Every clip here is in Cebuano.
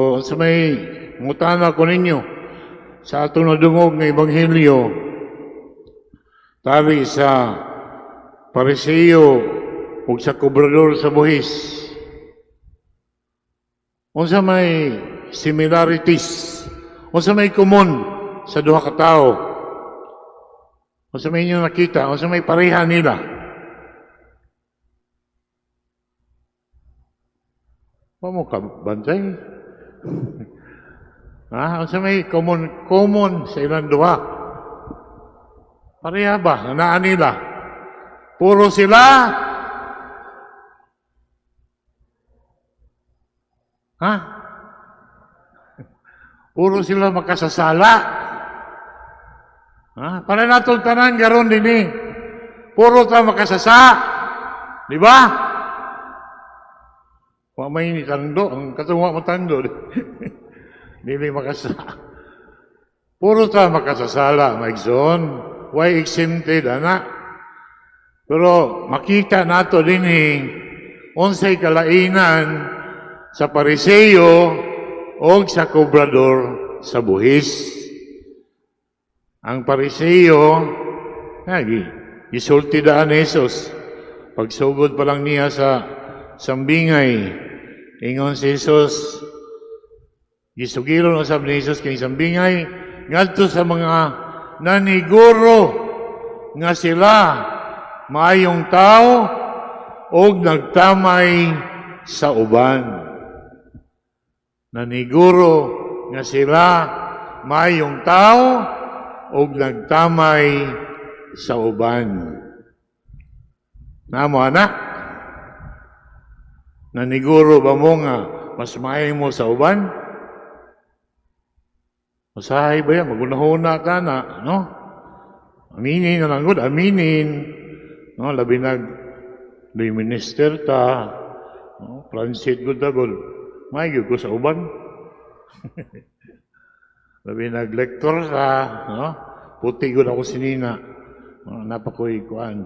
Sa may mutana ko ninyo sa atong nadungog nga ebanghelyo tali sa Pariseo ug sa kobrador sa buhis. Unsa may similarities? Unsa may common sa duha ka tawo? Unsa may inyong nakita? Unsa may pareha nila? Wa mo ka bantay? Ha? Unsa may common common sa ilang duha? Pareha ba? Naa nila? Puro sila. Ha? Puro sila makasasala. Ha? Para natong tanan garon dinhi. Puro ta makasasa. Di ba? Wa may ni tando, ang katong wa matando. Dili makasasa. Puro ta makasasala, maigsoon. Why exempted, ana? Pero makita nato dinhi unsay kalainan sa Pariseo o sa kobrador sa buhis. Ang Pariseo, ay, gisulti daan ni Jesus. Pagsugod pa lang niya sa sambingay, ingon si Jesus, gisugilon usab ni Jesus kay sambingay, ngadto sa mga naniguro nga sila maayong tao og nagtamay sa uban. Naniguro nga sila maayong tao og nagtamay sa uban. Namo ana? Naniguro ba mo nga mas maayo mo sa uban? Masahay ba yan? Magunahuna ka na, no? Aminin na lang gud, aminin. No, labi nag di minister ta, no? Transit gud ta gud. Maayo ko sa uban. Labi nag lector ta, no? Puti gud ako sinina. No, napakoy kuan.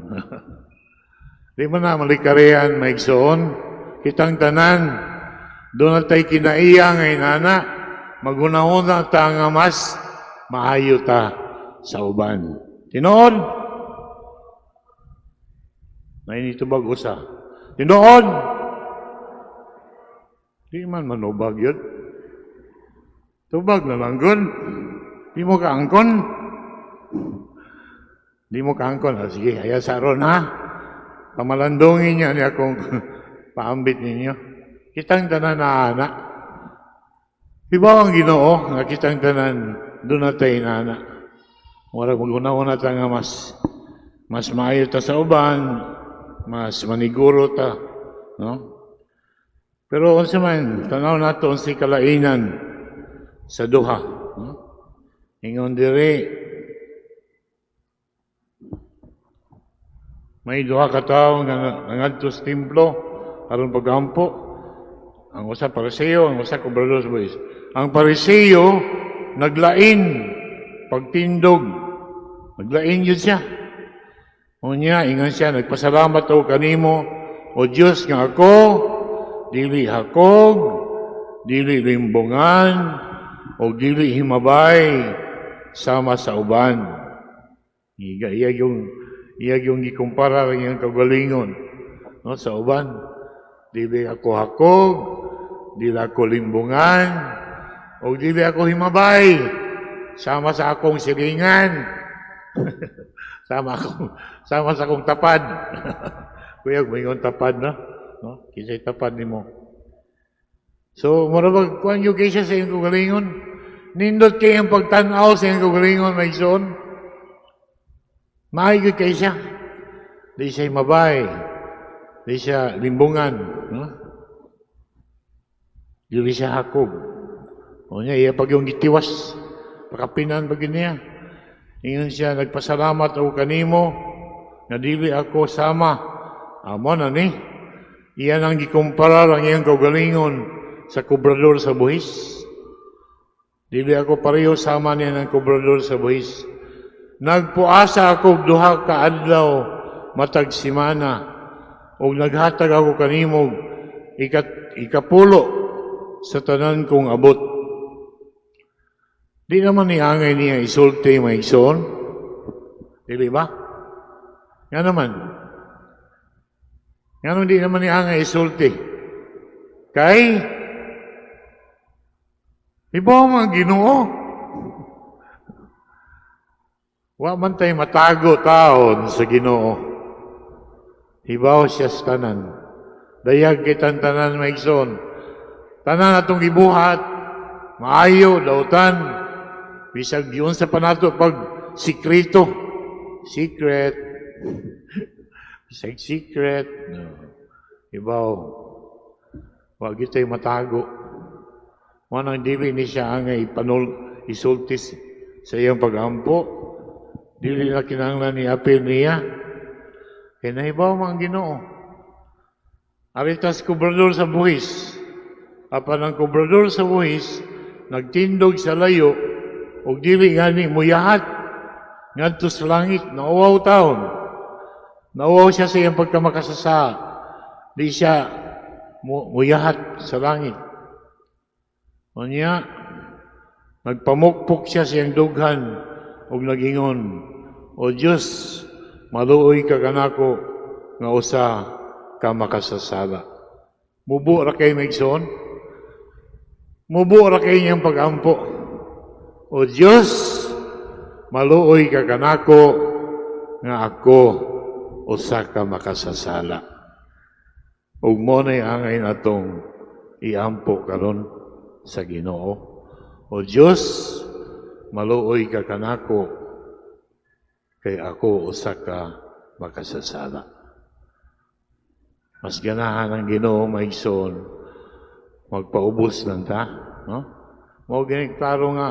Di man na malikarian, maigsoon. Kitang tanan, doon na tayo kinaiya ngayon, ana. Magunahuna ta nga mas maayo ta sa uban. Tinuod? Nainitubag usa. Tinuod? Di man manubag yun. Tubag na lang gud. Di mo kaangkon. Di mo kaangkon. Ah, sige, haya sa ron ha. Pamalandungin niya niya kung paambit ninyo. Kitang tanan na ana. Iba ang Ginoo nga kitang tanan doon na tayo na. Wala magunahuna ta nga mas mas maayo ta sa uban, mas maniguro ta, no? Pero unsa man tanaw nato unsay kalainan sa duha, no? Ingon diri may duha ka tawo nga nangadto sa templo aron pagampo. Ang usa Pariseo, ang usa kobrador sa buhis. Ang Pariseo naglain pagtindog. Naglain yun siya. Unya, ingon siya, nagpasalamat ako kanimo, o Diyos nga ako, dili hakog, dili limbungan, o dili himabay, sama sa uban. Iga, iya yung gikumpara ang iyang kagalingon, no, sa uban. Dili ako hakog, dili ako limbungan, o dili ako himabay, sama sa akong silingan. Sama sa akong tapad. Kuya, moingon tapad, no? No? Kinsay tapad nimo. So, mura bag kuan yung kaysa sa iyong kagalingon. Nindot kay ang pagtan-aw sa iyong kagalingon, may son. Maayo kay siya. Di siya himabay. Di siya limbungan. No? Dili siya hakog. O niya, iya pag yung gitiwas. Pakapinan pag niya. Ingon siya, nagpasalamat ako kanimo, nga dili ako sama. Amo na ni. Iyan ang gikumpara ang iyang kaugalingon sa kobrador sa buhis. Dili ako pareho sama niya ng kobrador sa buhis. Nagpuasa ako duha ka adlaw matag simana ug naghatag ako kanimo ikapulo sa tanan kong abot. Di naman ni angay niya isulti, mga igsoon. Dili ba? Nga naman. Nga naman di naman ni angay isulti? Kay iba mga Ginoo. Wa man tay matago taon sa Ginoo. Hibaw siya sa tanan. Dayag kitang tanan, mga igsoon. Tanan atong gibuhat, maayo, dautan, bisag yun sa panato pag sikreto. Secret. Bisag secret. No. Hibaw. Wa kita'y matago. Wanang dili ni siya angay ipanul isultis sa iyang pagampo. Dili na kinahanglan ni apil niya. Kay nahibaw man Ginoo. Aritas kobrador sa buhis. Apan ang kobrador sa buhis nagtindog sa layo ug dili gani muyahat ngadto sa langit, nauwaw taon. Nauwaw siya sa iyang pagkamakasasa. Di siya muyahat sa langit. Unya, nagpamukpok siya sa iyang dughan ug nagingon, "O Diyos, maluoy ka kanako nga usa ka makasasala." Mubo ra kay, mga igsoon. Mubo ra kay niyang pagampo. "O Diyos, maluoy ka kanako nga ako usa ka makasasala." Ug mo na'y angay natong iampo karon sa Ginoo. "O Diyos, maluoy ka kanako kay ako usa ka makasasala." Mas ganahan ang Ginoo, mga igsoon, magpaubos lang ta, no? Mao gani klaro nga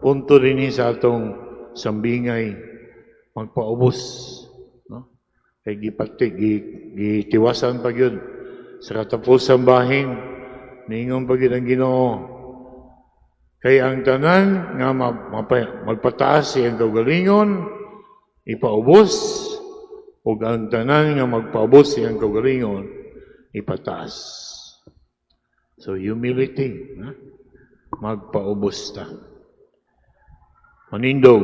punto dinhi sa atong sambingay, magpaubos, no? Kay gipati gitiwasan pa gyud sa katapusan bahin, niingon pa gyud ang Ginoo, kay ang tanan nga magpataas siyang kaugalingon ipaubos, ug ang tanan nga magpaubos siyang kaugalingon ipataas. So humility, ha? Magpaubos ta. Manindog.